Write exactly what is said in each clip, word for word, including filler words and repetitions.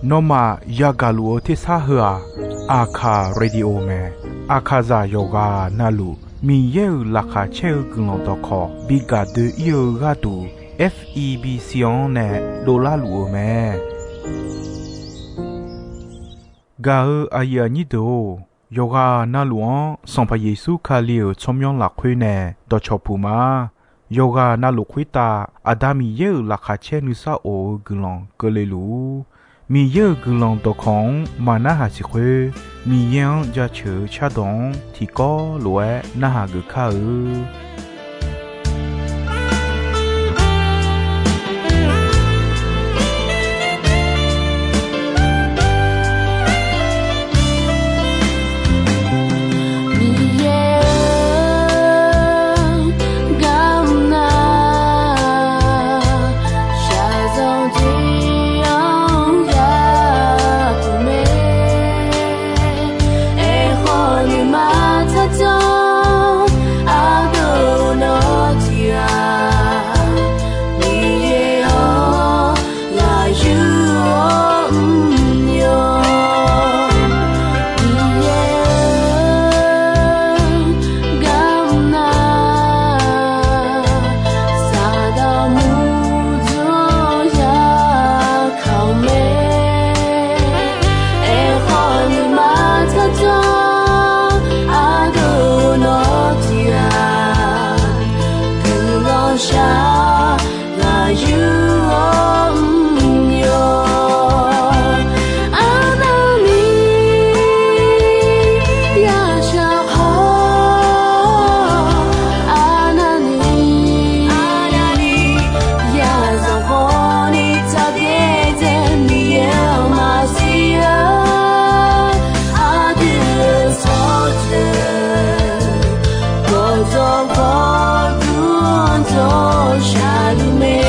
Nawmaf yagaq luf-eu tersar heu-aq, Aqkaq Radio mae. Aqkaqzaq yawqghaq navluf Miqyaer-euq laqkhaq caer-eu guiqlanq dawqkawq bi gaq doe-ir-eu gharduq, F E B C-anr nae dovlar luf-eu mae. Gaq-eu aqyuif aqnyir deuq-or, yawqghaq navluf-anr Sanqpaq Yeqsur Kali-euq tsawrmyanr lafkhoer nae dawqcawq puq ma. Yawqghaq navluf khoertav Aqda Miqyaer-euq laqkhaq caer nuisar of-eu guiqlanq keuvle luf-ur. Miqyaer-euq guiqlanq dawqkawq-anr maqnarhaq siq khoer, Miqyaer-anr jaceuq-eu cardawq-anr tiqkawv lof-aer narhaq geuf kar-eu. Miqyaer-or, garmr nar, shaqzanq jeq-anr yapuq mae. Aerkhawf nuima tsardzanr ardov nawr tiq ghaq, Miqyaer-or, ngaq yur-awr mr-awr. Miqyaer-or, garmr nar, Saqdaq murdzanr yakaq-eu mae. Aerkhawf nuima tsardzanr ardov nawr tiq ghaq, guiqlanq shaq ngaq yur-awr mr-awr. Arnavni yashaq khawf, arnavni yazanq khawfni tsaqbyaer dzae Miqyaer-anr maqsiq-a. Aqdui-euq tsawrjeuq gawqdzawq gawqdur-anr dzawr shaqluf mae.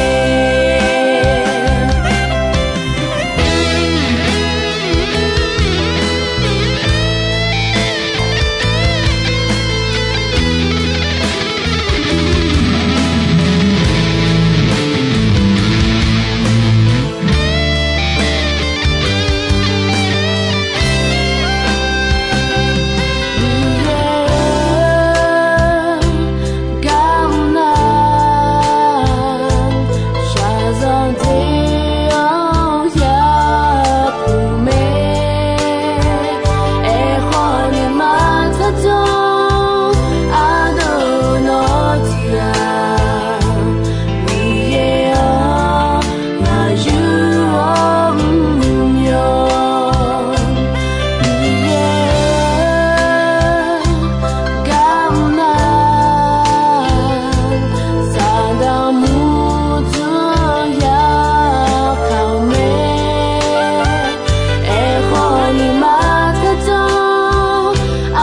Garmr nar, shaqzanq jeq-anr yapuq mae. Aerkhawf nuima tsardzanr ardov nawr tiq ghaq, Miqyaer-or, ngaq yur-awr mr-awr. Miqyaer-or, garmr nar, Saqdaq murdzanr yakaq-eu mae. Aerkhawf nuima tsardzanr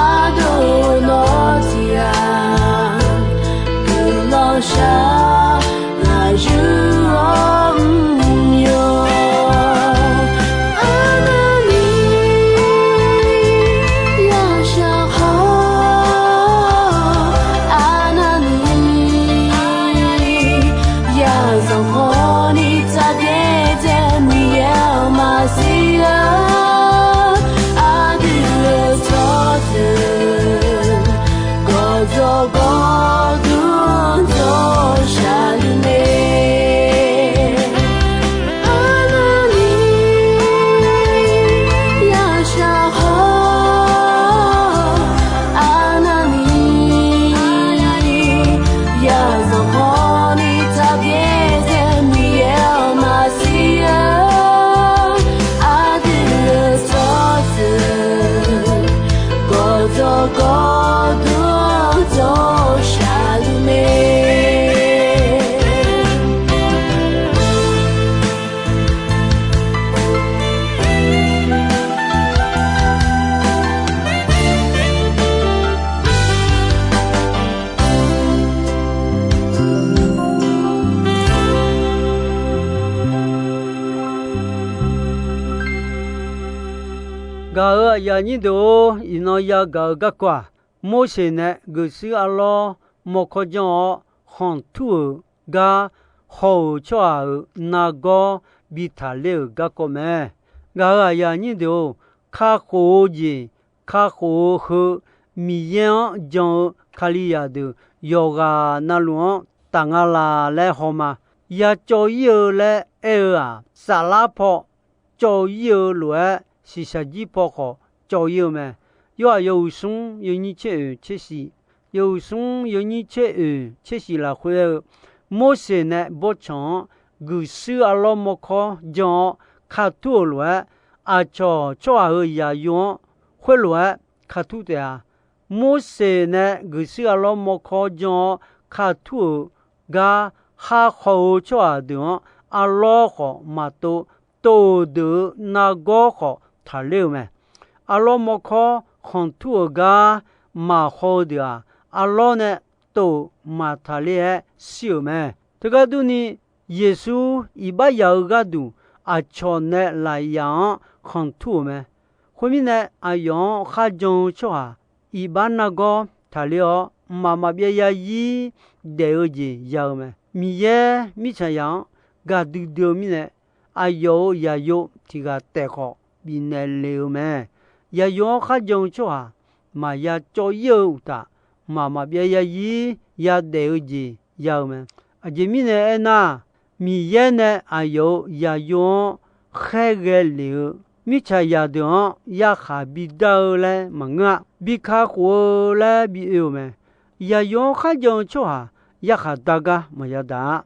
ardov nawr tiq ghaq, guiqlanq shaq ngaq yur-awr mr-awr. Arnavni yashaq khawf, arnavni yazanq khawfni tsaqbyaer dzae Miqyaer-anr maqsiq-a. Aqdui-euq tsawrjeuq gawqdzawq gawqdur-anr dzawr shaqluf mae. Arnavni yashaq khawf, arnavni yazanq khawfni tsaqbyaer dzae Miqyaer-anr maqsiq-a. Aqdui-euq tsawrjeuq gawqdzawq gawqdur-anr dzawr shaqluf mae. Gaq-euq aqyuif aqnyir deuq-or, iqnan yagaq-eu garkawv-aq, Morseq nae guiqshuir arlawr mawrkawr janr-awr khanqtur-euq gar haw-euq tsawrhaq-euq nargawr bi taqler-euq garkawv mae. Gaq-euq aqyuif aqnyir deuq-or, kakhof-eu jeq, kakhof-eu heu, Miqyaer-anr jan-eu Kalizaq deuq yawqghaq navluf-anr taf nga laq laer haw ma. Ya cawv-ir-eu laer aer-eu-aq, saflar paw cawv-ir-eu lof-aer, shiqshaq jir paw khawf cawv-ir-eu mae. Yorhaq yawhuiq smr yawnyir tser oeq tser shiq, yawhuiq smr yawnyir tser oeq tser shiq lafkhoer aer-eu, Morseq nae bawrtsanq-anr guiqshuir arlawr mawrkawr jan-awr katur-euq lof-aer, aqcawq tsawrhaq-euq zaqyo-anr khoerlof-aer katur taef-a. Morseq nae guiqshuir arlawr mawrkawr jan-awr katur-euq gar, khar khaw-eu tsawrhaq deuq-anr arlawr khawf maqtov, tov-euq deuq-euq nargawr khawf taqler-eu mae. Arlawr mawrkawr khanqtur-euq gar maqhaw-eu deuq-aq, arlawr nae tov-euq maqtaqler-aer shir-euq mae. Teugar durni, Yeqsur iqbax yaf-eu gharduq aqcawq nae lafyaf-anr khanqtur-euq mae. Khoermirnae, aqyawf-anr kharjan-eu tsawrhaq iqbax nargawr taqler-awr, mqmaq maqbyav yarzir daef-eu jeq ya-eu mae. Miqyaer mirtsaqzaq-anr gaqdui dui-eu mirnae, aqyawf-euq zaqyo tiq ghaq taef khawf bifnaeq le-eu mae. Zaqyo-anr kharjan-eu tsawrhaq maqya cawv-ir-eu uqtaf, mqmaq maqbyav yarzir yadaef-eu jeq ya-eu mae. Aqjeq mirnae aernar, Miqyaer nae aqyawf-euq zaqyo-anr khaerghae lef-eu mirtsaqzaq deuq-anr yarkhaq bidar-eu laer maqngeur-a. Bi kakhof-eu laer bi oe-euq mae. Zaqyo-anr kharjan-eu tsawrhaq yarkhaq dar gar maqya daq-a.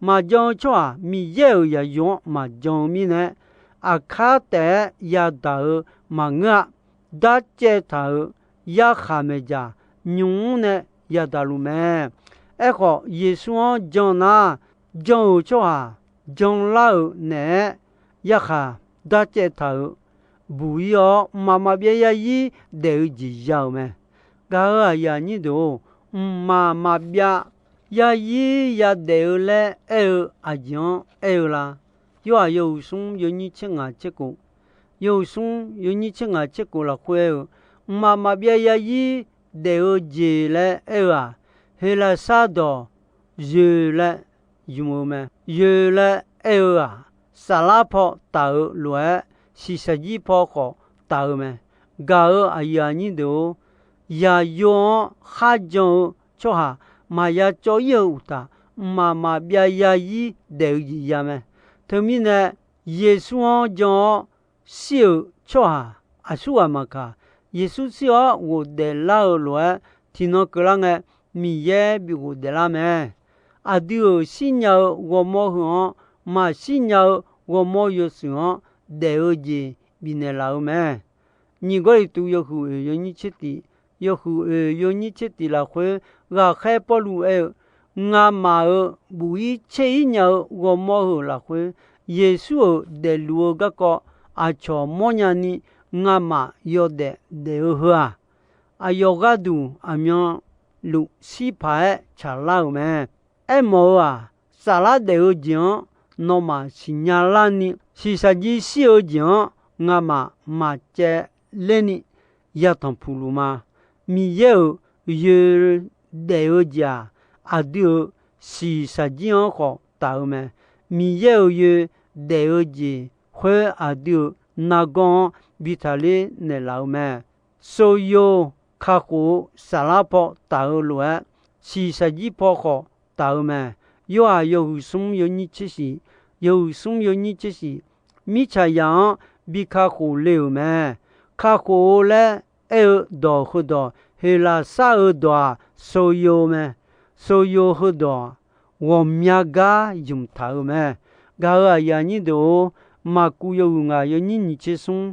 Maqjan-eu tsawrhaq Miqyaer-euq zaqyo-anr maqjan-eu mirnae, aqkar taef-aer yadaq-eu maqngeur-a. Darcaev taq-euq yarkhaq maeqdzaq nymq-mr nae yadaq luf mae. Aerkhawf, Yeqsur-anr jan nar, jan-euq tsawrhaq janlar-euq naeq-aer yarkhaq darcaev taq-euq buq-ir-awr, mqmaq maqbyav yarzir daef-eu jeq ya-euq mae. Gaq-euq aqyuif aqnyir deuq-or, mqmaq maqbyav yarzir yadaef-eu laer aer-eu aqjeq-anr aer-eu la? Yorhaq yawhuiq smr yawnyir tser ngaq tser kof, yawhuiq smr yawnyir tser ngaq tser kof lafkhoer aer-eu, mqmaq maqbyav yarzir daef-eu jeq laer aer-eu-aq, Heqlaqsar dawq yoeq laer ymq-eu mae. Yoeq laer aer-eu-aq, saflar paw taf-eu lof-aer, shiqshaq jir paw khawf taf-eu mae. Gaq-euq aqyuif aqnyir deuq-or, zaqyo-anr kharjan-eu tsawrhaq maqya cawv-ir-eu uqtaf, mqmaq maqbyav yarzir daef-eu jeq ya mae. Teumirnae, Yeqsur-anr jan-awr shir-euq tsawrhaq aqsurghaq maqkaq, Yeqsur shir-awr ghofdaef lar-eu lof-aer tiqnan keuvlar ngae, Miqyaer bi ghofdaef lar mae. Aqdui-euq shirnya-eu ghawrmawr heu-anr maqshir nya-eu ghawrmawr yawshuif-anr daef-eu jeq bifnaeq laf-eu mae. Nyiq Gawrliqtu yawhuiq oeq yawnyir tser tiq, yawhuiq oeq yawnyir tser tiq lafkhoer ghaqkhaer Pawrluv aer-eu, ngamaf-euq buq-ir tser-ir nya-eu ghawrmawr heu lafkhoer, Yeqsur-euq daefluf-eu garkawv aqcawq mawrnya ni ngamaf yawdaef daef-eu heu-aq, aqyawf gharduq aqmyanluf shir paq-aer tsaqlar-euq mae. Aermawf-eu-aq, saflar daef-eu jeq-anr nawmaf siqnya larni, shiqshaq jir shir-eu jeq-anr ngamaf maqcaev lerni yatanq puq luf ma. Miqyaer-euq yoeq daef-eu jeq-aq, aqdui-euq shiqshaq jir-anr khawf taf-eu mae. Miqyaer-euq yoeq daef-eu jeq khoer aqdui-euq nargawr-anr bi taqler naeqlaf-eu mae. Soqyo kakhof-eu saflar paw taf-eu lof-aer, shiqshaq jir paw khawf taf-eu mae. Yorhaq yawhuiq smr yawnyir tser shiq, yawhuiq smr yawnyir tser shiq, mirtsaqzaq-anr bi kakhof le-euq mae. Kakhof-eu laer aer-eu dawq heudawq, Heqlaqsar-eu dawq-aq, soqyo mae. Soqyo heudawq-aq, ghawqmya gar ymq taq-eu mae. Gaq-euq aqyuif aqnyir deuq-or, Maqkuv yawhuiq ngaq yawnyir nyiq tser smr,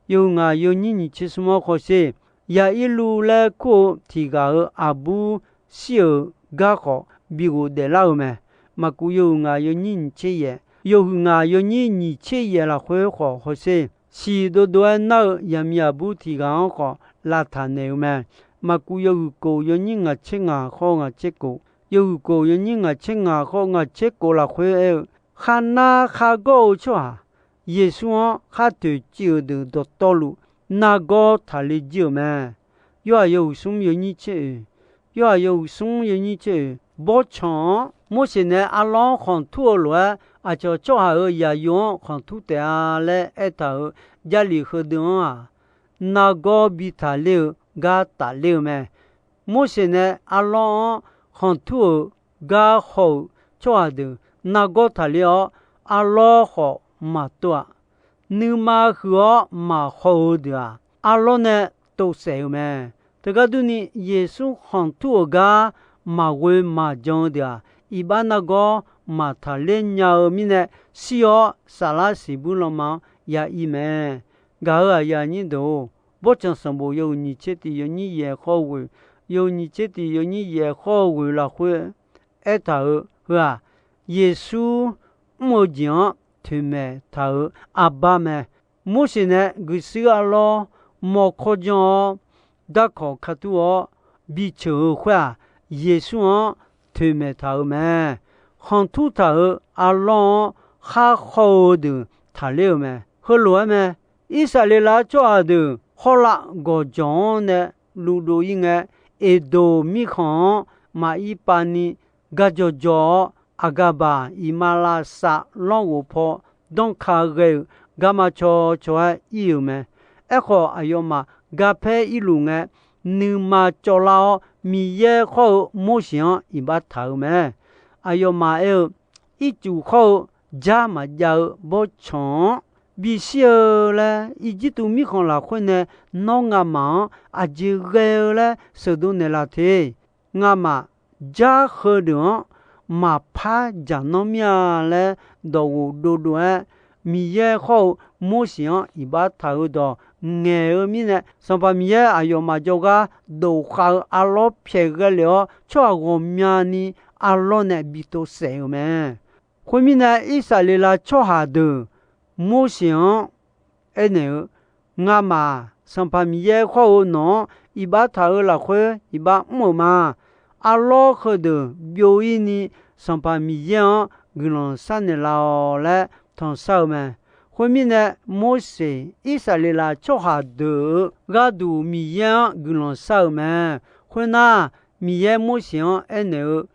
yawhuiq ngaq yawnyir nyiq tser smr-anr hawsher. Yaqirluv laer kur-eu tiq ghaq-euq aqbur shir-euq gar khawf bi ghofdaef lar-eu mae. Maqkuv yawhuiq ngaq yawnyir nyiq tser yaef, yawhuiq ngaq yawnyir nyiq tser yaef lafkhoer khawf hawsher. Siq dovdov-aer nar-eu yaqmiq aqbur tiq ghaq-anr khawf lavtaq naeq-eu mae. Maqkuv yawhuiq kof yawnyir ngaq tser ngaq khawr ngaq tser kof, yawhuiq kof yawnyir ngaq tser ngaq khawr ngaq tser kof lafkhoer aer-eu, kharnar khargawr-eu tsawrhaq Yeqsur-anr khar toeqciv-euq deuq dawqtawvluf nargawr taqle jir-euq mae. Yorhaq yawhuiq smr yawnyir tser oeq, Yorhaq yawhuiq smr yawnyir tser oeq, bawrtsanq-anr Morseq nae arlawr-anr khanqtur-eu lof-aer aqcawq tsawrhaq-euq yaqyo-anr khanqtur taef-a laer aertaq-euq Jarlif heudeuq-anr-aq, nargawr bi taqler-eu gar tafler-eu mae. Morseq nae arlawr-anr khanqtur-euq gar haw-euq tsawrhaq deuq nargawr taqler-awr, arlawr khawf maqtov-aq, nuima huiq-awr maqhaw-eu deuq-aq, arlawr nae tov saef-euq mae. Teugar durni, Yeqsur khanqtur-euq gar maqghoe maqjan-eu deuq-aq, iqbax nargawr maqtaqler nya-eu mirnae, shir-awr saflar siqbuir lanma-anr ya ir mae. Gaq-euq aqyuif aqnyir deuq-or, Bawrtsanq sanqbof yawhuiq nyiq tser tiq yawnyir yaeq khawr ghoeq, yawhuiq nyiq tser tiq yawnyir yaeq khawr ghoeq lafkhoer aertaq-euq heu-aq, Yeqsur mr-eu jeq-anr toeqmaeq taq-euq arbar mae. Morseq nae guiqshuir arlawr mawrkawr janr-awr, darkawq katur-awr biceuq-eu khoer-aq, Yeqsur-anr toeqmaeq taq-euq mae. Khanqtur taq-euq arlawr-anr khar haw-eu deuq taqler-euq mae. Heulof-aer mae. Irsaqleqlav tsawrhaq deuq hawrlav gawqjawq-anr nae luvdov ir ngae, Eqdoq mirkhanq-anr maqir pav ni gar jawrjawr-awr, aqgabaq iqmalavshav lanrghof paw danrka ghae-euq garma cawcaw-aer ir-euq mae. Aerkhawf, aqyawfmaf garpaer irluf ngae, nuima cawvlar-awr, Miqyaer khawr-eu Morseq-anr iqbax taq-euq mae. Aqyawfmaf aer-eu, Ircuf khawr-eu jar maqjav-eu bawrtsanq-anr bishir-eu laer, Irjirtuv mirkhanq lafkhoer nae nawr ngamaf-anr aqjeq ghae-eu laer sheuqdov naeqlaf te. Ngamaf jar heudeuq-anr maqpar dzaqnanr mir-a laer dawqghof dovdov-aer, Miqyaer khawr-eu Morseq-anr iqbax taq-eu dawq ngaeq-eu mirnae, Sanqpaq Miqyaer aqyawfmaf jawrgar dof khav-eu arlawr pyaeq ghae lef-awr, tsawrhaq ghawqmyani arlawr nae bi tov saef-euq mae. Khoermirnae, Irsaqleqlav tsawrhaq deuq Morseq-anr aernaeq-eu, Ngamaf, Sanqpaq Miqyaer khawr-eu nawq-anr iqbax taq-eu lafkhoer iqbax mr-euq ma. Arlawr heudeuq byov ir ni Sanqpaq Miqyaer-anr guiqlanq sharnaeq laf-awq laer tanqshar-eu mae. Khoermirnae, Morseq Irsaqleqlav tsawrhaq deuq-euq gharduq Miqyaer-anr guiqlanq shar-euq mae. Khoernar, Miqyaer Morseq-anr aernaeq-eu,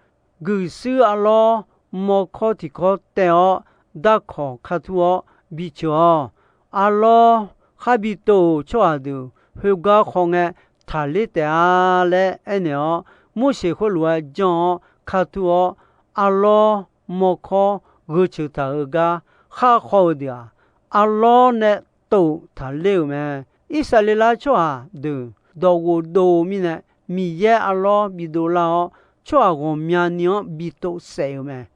Guiqshuir arlawr mawrkawr tiqkawr taev-awr, darkawq katur-awr biceuq-awq. Arlawr khar bi tov-euq tsawrhaq deuq khoergar khawf ngae taqler taef-a laer aernaeq-awr, Morseq khoerlof-aer janr-awr katur-awr, arlawr mawrkawr gheuteuq taq-euq gar khar haw-eu deuq-aq, arlawr nae tov taqler-euq mae. Irsaqleqlav tsawrhaq deuq dawqghof dov-eu mirnae, Miqyaer arlawr bidov lar-awr, tsawrhaq ghawqmyani-anr bi tov saef-euq mae.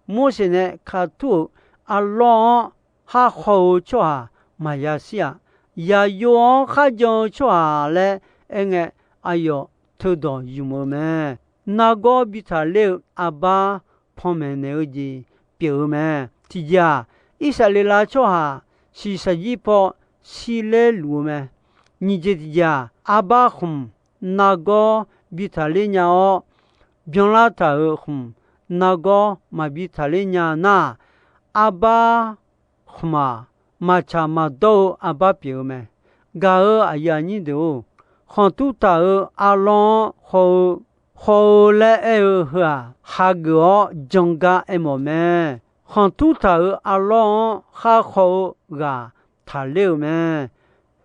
Morseq nae katur-euq arlawr-anr khar haw-eu tsawrhaq maqya shir-aq, yaqyo-anr kharjan-eu tsawrhaq laer aerngae, aqyawf teudawq ymq-eu mae. Nargawr bi taqler-eu arbar panmaeq naeq-eu jeq pyeuf-eu mae. Tiqjeq-aq, Irsaqleqlav tsawrhaq shiqshaq jir paw shirler luf-eu mae. Nyiq jeq tiqjeq-aq, arbar khmq nargawr bi taqler nya-awr, byanlar taq-euq khmq nargawr maqbi taqler nya nar-aq, arbar khmq-aq, maqtsaq maqdawr-eu arbar pyeuf-eu mae. Gaq-euq aqyuif aqnyir deuq-or, khanqtur taq-euq arlawr-anr haw-eu, haw-eu laer aer-eu heu-aq, hageuf-awr jangar aermawf mae. Khanqtur taq-euq arlawr-anr khar haw-eu ghaq taqler-euq mae.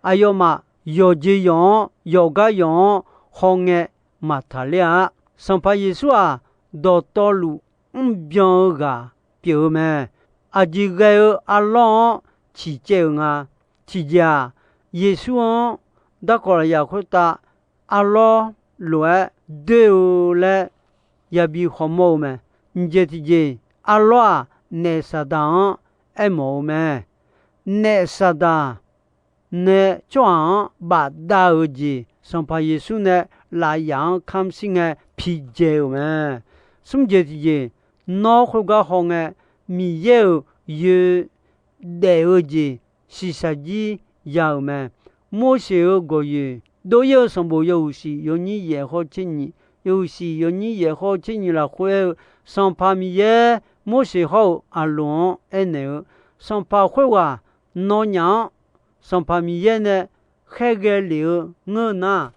Aqyawfmaf yawqjeq yawq-anr, yawqgar yawq-anr hawngae maqtaqler-a. Sanqpaq Yeqsur-aq, dawqtawvluf mrbyan-eu ghaq pyeuf-eu mae. Aqjeq ghae-eu arlawr-anr ciqcaev-euq nga. Tiqjeq-aq, Yeqsur-anr darkawq lafyaq khoertav arlawr lof-aer doer-eu laer yabi hawmawr-eu mae. Nyiq jeq tiqjeq, arlawr-aq, naef Saqdaq-anr aermawf-eu mae. Naef Saqdaq nae tsawrhaq-anr bafdav-euq jeq, Sanqpaq Yeqsur nae lafyaq-anr kamr shir ngae pidzae-euq mae. Smr jeq tiqjeq, nawr khoergar hawngae, Miqyaer-euq yoeq daef-eu jeq shiqshaq jir ya-euq mae. Morseq-euq gawqyoeq dov-ir-eu sanqbof yawhuiq shiq yawnyir yaef hawr tser nyiq, yawhuiq shiq yawnyir yaef hawr tser nyiq lafkhoer aer-eu, Sanqpaq Miqyaer Morseq hawr-eu Aqloq-anr aernaeq-eu, Sanqpaq khoerghaq nawnyaf-anr Sanqpaq Miqyaer nae khaerghae lef-eu ngeur nar,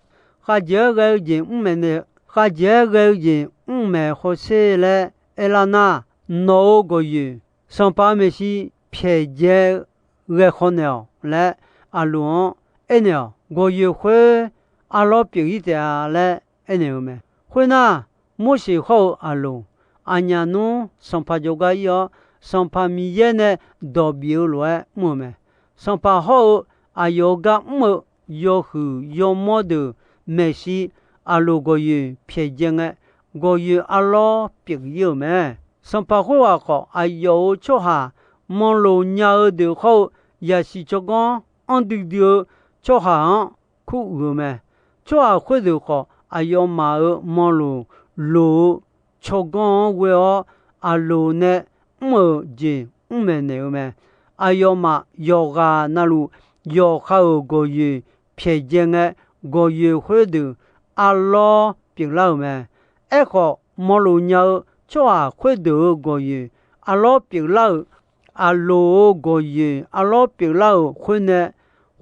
khavjeq-aer ghae-eu jeq mr maeq nae, khavjeq-aer ghae-eu jeq mr maeq hawsher laer aerlar nar, nawq-euq gawqyoeq Sanqpaq maeqshi pyaeqdzae-eu ghae khawf naeq-awq laer, aqloq-anr aernaeq-awq. Gawqyoeq khoer arlawr pyeuf-ir taef-a laer aernaeq-eu mae. Khoernar, Morseq hawr-eu aqloq, aqnyaf nmr Sanqpaq jawrgar ir-awr, Sanqpaq Miqyaer nae dawq bif-eu lof-aer mr-eu mae. Sanqpaq hawr-eu aqyawf-euq gar mr-eu yawhuiq yawmawr deuq maeqshi aqloq gawqyoeq pyaeqdzae ngae, gawqyoeq arlawr pyeuf-ir-euq mae. Sanqpaq khoerghaq khawf, aqyawf-euq tsawrhaq manqloq nya-eu deuq hawr-eu yaqsiq tsawrganr anr duidui-eu tsawrhaq-anr kuruiq-eu mae. Tsawrhaq khoerdeuq khawf, aqyawfmaf-euq manqloq loq-eu tsawrganr-anr ghoe-awr, aqloq nae mr-euq jeq mr maeqnaeq-eu mae. Aqyawfmaf yawqghaq navluf yawqha-euq gawqyoeq pyaeqdzae ngae, gawqyoeq khoerdeuq arlawr pyeuflar-euq mae. Aerkhawf, manqloq nya-eu tsawrhaq khoerdeuq-euq gawqyoeq arlawr pyeuflar-euq, aqloq-euq gawqyoeq arlawr pyeuflar-euq khoer nae,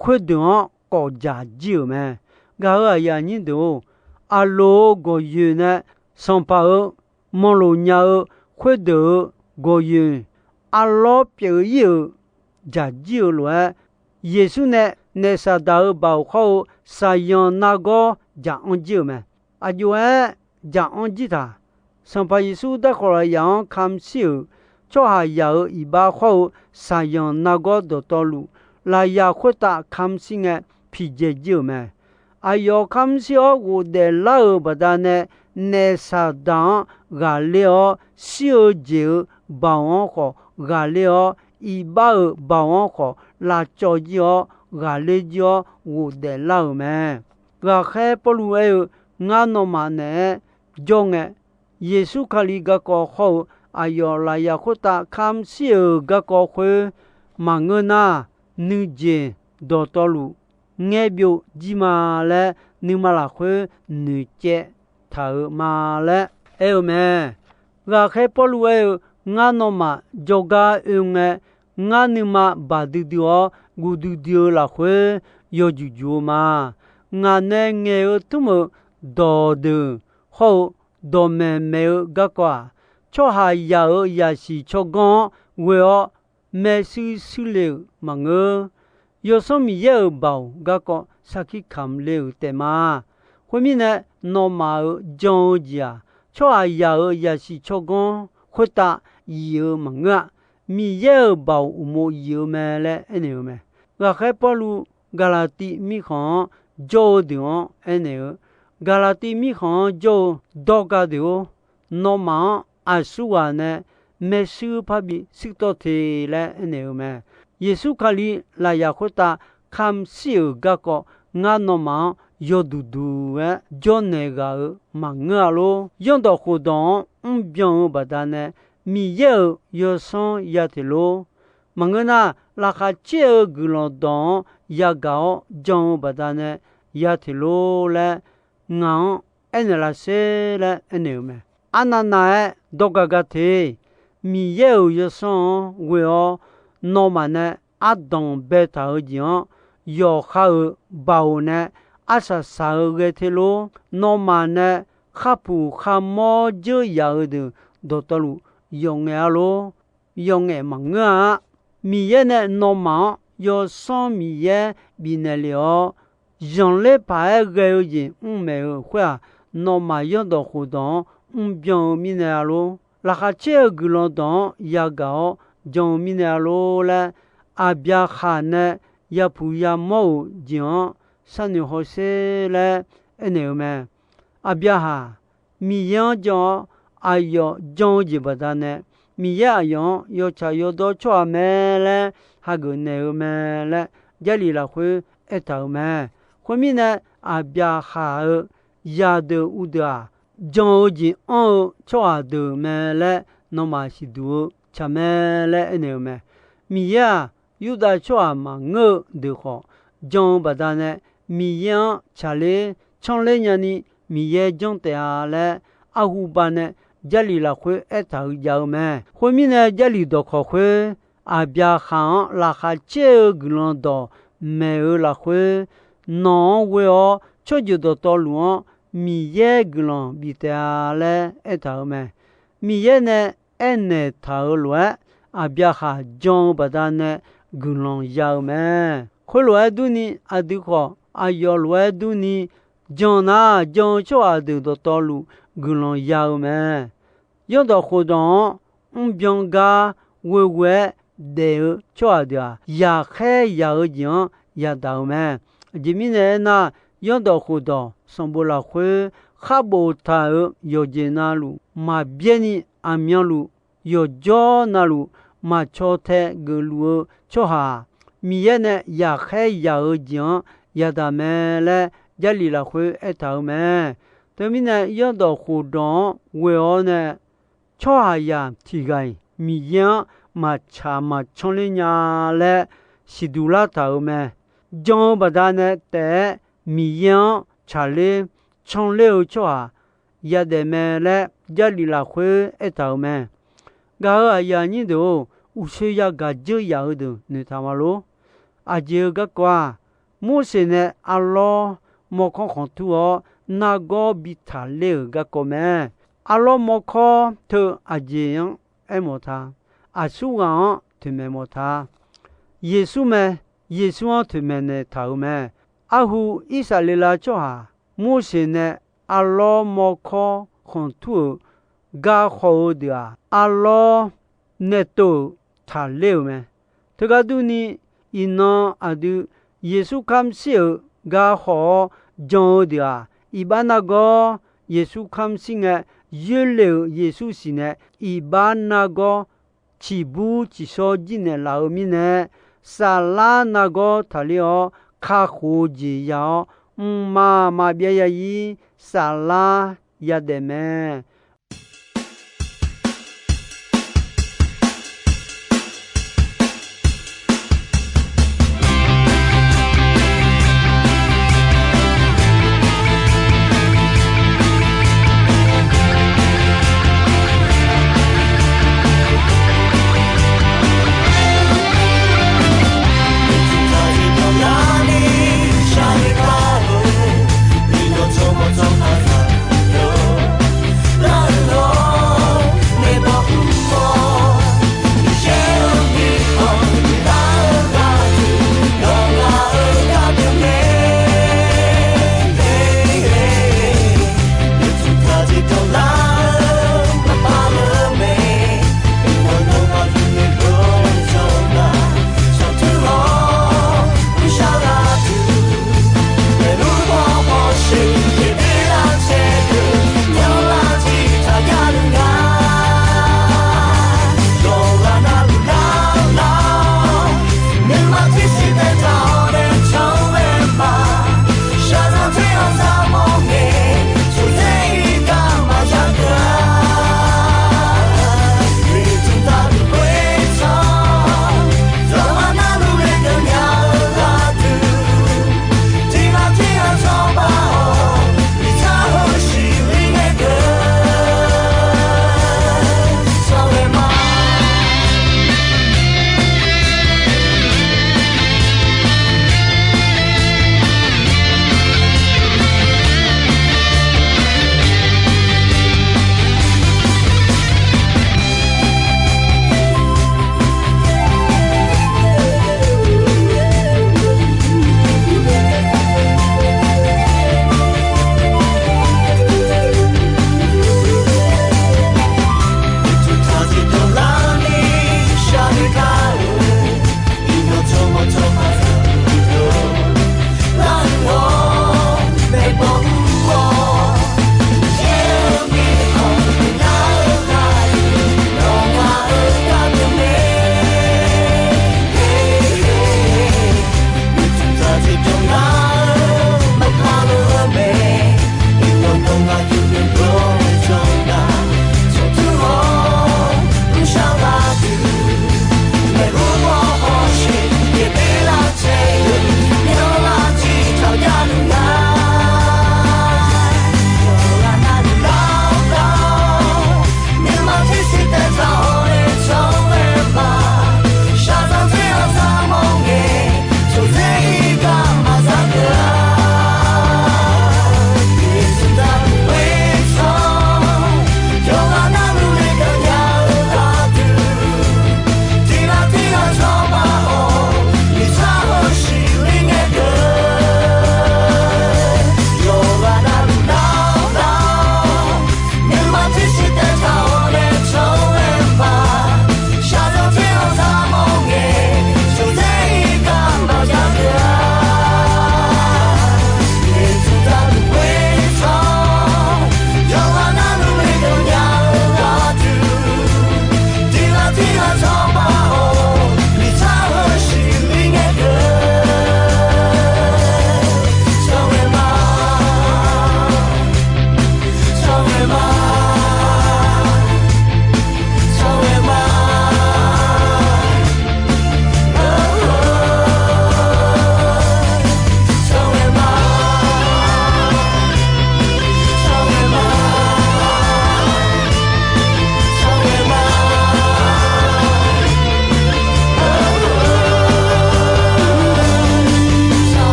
khoerdeuq-anr kawfjaq jir-euq mae. Gaq-euq aqyuif aqnyir deuq-or, aqloq-euq gawqyoeq nae Sanqpaq-euq manqloq nya-eu khoerdeuq-euq gawqyoeq arlawr pyeuf-ir-euq jaqjir-eu lof-aer, Yeqsur nae naef Saqdaq-euq baoq hawr-eu saqyanq nargawr jaq-anr jir-euq mae. Aqjox-aer jaq-anr jir taq. Sanqpaq Yeqsur darkawq lafyaq-anr kamq shir-euq tsawrhaqzaq-euq iqbax hawr-eu saqyanq nargawr dawqtawvluf, lafyaq khoertav kamq shir ngae piqdzae jir-euq mae. Aqyawf kamq shir-awr ghofdaef lar-euq baqdanae, naef Saqdaq-anr ghaqler-awr, shir-eu jeq-euq baoq-anr khawf ghaqler-awr, iqbax-euq baoq-anr khawf lavcawv jir-awr, ghaqler jir-awr ghofdaef lar-euq mae. Ghaqkhaer Pawrluv aer-eu, Ngar nawmaf naeq-aer jawr ngae, Yeqsur Kali garkawv hawr-eu aqyawf lafyaq khoertav kamq shir-euq garkawv khoer maqngeur nar, nuijeq dawqtawvluf ngaer byov jir ma laer, nuima lafkhoer noeqcaev taq-euq ma laer aer-eu mae. Ghaqkhaer Pawrluv aer-eu, Ngar nawmaf jawrgar oe ngae, ngar nuima baq duidui-awr guv duidui-eu lafkhoer yawjuq juq-eu ma. Ngaq nae ngaeq-eu tmr-euq dawqdeuq hawr-eu dawqmaeq maeq-eu garkawv-aq, tsawrhaqzaq-euq yaqsiq tsawrganr-anr ghoe-awr maershuir shuir le-euq maqngeur. Yawsanr Miqyaer-euq baoq garkawv sarkir kamq le-euq taef ma. Khoermirnae, nawmaf-euq jan-eu jeq-aq, tsawrhaqzaq-euq yaqsiq tsawrganr khoertav yif-eu maqngeur-a. Miqyaer-euq baoq uqmov yif-eu mae laer aernaeq-eu mae. Ghaqkhaer Pawrluv Gaqlaqtiv mirkhanq-anr jawr-eu deuq-anr aernaeq-eu, Gaqlaqtiv mirkhanq-anr jawr-eu dawrga deuq-or, nawmaf-anr aqsurghaq nae maershuir parbi shuirtawv te laer aernaeq-eu mae. Yeqsur Kali lafyaq khoertav kamq shir-euq garkawv ngar nawmaf-anr yawduq duq-aer jawrnaeq ghaq-euq maqngeur-a lor. Zanrdawq khofdawq-anr mrbyan-eu baqdanae Miqyaer-euq yawsanr ya teq lor. Maqngeur nar, laqkhaq caer-eu guiqlanq dawq-anr yagaq-awr jan-eu baqdanae ya teq lor laer ngaq-anr aernaeq laf sher laer aernaeq-eu mae. Arnavnav-aer dawrga ga te. Miqyaer-euq yawsanr-anr ghoe-awr, nawmaf nae ardanq baetaq-eu jeq-anr yawqha-euq baoq nae arsaq saq-eu ghae te lor. Nawmaf nae kharpuq kharmawr dzeur yaf-eu deuq dawqtawvluf yawf ngaef-a lor. Yawf ngaef maqngeur-a. Miqyaer nae nawmaf-anr Yawsanr Miqyaer bifnaeq lef-awr, zanqler paq-aer ghae-eu jeq mr maeq-eu khoer-aq, nawmaf zanrdawq khofdawq-anr mrbyan-eu mirnae-a lor. Laqkhaq caer-eu guiqlanq dawq-anr yagaq-awr jan-eu mirnae-a lor laer, Aqbyaqhaq nae yapuq yamawr-euq jeq-anr sharnoeq hawsher laer aernaeq-eu mae. Aqbyaqhaq Miqyaer-anr jan-awr, aqyawf jan-eu jeq baqdanae, Miqyaer aqyawf-anr yawtsaq yawdawr tsawrhaq mae laer hageuf naeq-eu mae laer Jarlif lafkhoer aertaq-euq mae. Khoermirnae, Aqbyaqhaq-euq zaqdeuq uvdeuq-aq, jan-eu jeq anr-eu tsawrhaq deuq mae laer nawmaf siqduq-eu tsaq mae laer aernaeq-eu mae. Miqyaer-aq, Yurdav tsawrhaq maqngeur-eu deuq khawf, jan-eu baqdanae Miqyaer-anr tsaqler tsanrler nyani Miqyaer janr taef-a laer, arhu ba nae Jarlif lafkhoer aertaq-euq jav-eu mae. Khoermirnae, Jarlif dawqkawq khoer, Aqbyaqhaq-anr laqkhaq caer-eu guiqlanq dawq maeq-eu lafkhoer, nawq-anr ghoe-awr tsawrjeuq dawqtawvluf-anr Miqyaer guiqlanq bif taef-a laer aertaq-euq mae. Miqyaer nae aernaeq taq-euq lof-aer, Aqbyaqhaq jan-eu baqdanae guiqlanq ya-eu mae. Khoerlof-aer durni, aqdui khawf aqyawf lof-aer durni jan nar, jan-eu tsawrhaq deuq dawqtawvluf guiqlanq ya-eu mae. Yawrdawq khofdawq-anr mrbyan gar ghoeghoe-aer daef-eu tsawrhaq deuq-aq, yaqkhaer yaq-eu jeq-anr yadaq-eu mae. Aqjeq mirnae aernar, yawrdawq khofdawq sanqbof lafkhoer khar boftaq-euq yawqjeq navluf maqbyaer ni, aqmyanluf yawqjawr navluf maqcaw tae geufluf-eu tsawrhaq-aq, Miqyaer nae yaqkhaer yaq-eu jeq-anr yadaq mae laer Jarlif lafkhoer aertaq-euq mae. Teumirnae, yawrdawq khofdawq-anr ghoe-awr nae tsawrhaqzaq tiq ghaq-iq Miqyaer-anr maqtsaq maqcanr ler nya laer siqduq lartaq-euq mae. Jan-eu baqdanae taef-aer Miqyaer-anr tsaqler canler-eu tsawrhaq yadaef mae laer Jarlif lafkhoer aertaq-euq mae. Gaq-euq aqyuif aqnyir deuq-or, uqshoe yagaq dzeur yaf-eu deuq noeqtaq ma lor. Aqjeq-eu garkawv-aq, Morseq nae arlawr mawrkawr khanqtur-awr nargawr bi taqler-euq garkawv mae. Arlawr mawrkawr teu aqjeq-anr aermawf ta. Aqsurghaq-anr toeqmaeq mawf ta. Yeqsur mae. Yeqsur-anr toeqmaeq naeqtaq-euq mae. Arhu Irsaqleqlav tsawrhaq Morseq nae arlawr mawrkawr khanqtur-euq garkawv-eu deuq-aq, arlawr nae tov-euq taqler-euq mae. Teugar durni, iqnan aqdui Yeqsur kamr shir-euq garkawv-awr jan-eu deuq-aq, iqbax nargawr Yeqsur kamr shir ngae, yoerle-euq Yeqsur siqnae iqbax nargawr ciqbur ciqshawr jirnaeq laf-eu mirnae, saflar nargawr taqler-awr kakhof-eu jeq ya-awr, mqmaq maqbyav ya-ir saflar yadaef mae.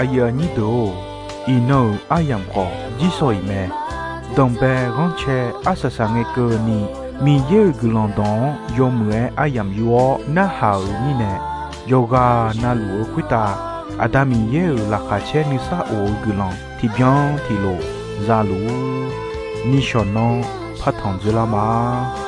Aqyuif aqnyir deuq-or, iqnan-euq aryamq khawf jirsawq iq mae. Danqbae ghanrcae arsaq saq ngae keuvni, Miqyaer-euq guiqlanq dawq-anr yawmuiq-aer aryamq yur-awr narhaq-euq mirnae, yawqghaq navluf-eu khoertav Aqda Miqyaer-euq laqkhaq caer nuisar of-eu guiqlanq tiqbyan tiqlof za luf-ur. Nishawq nanr partanq dzoerlar ma.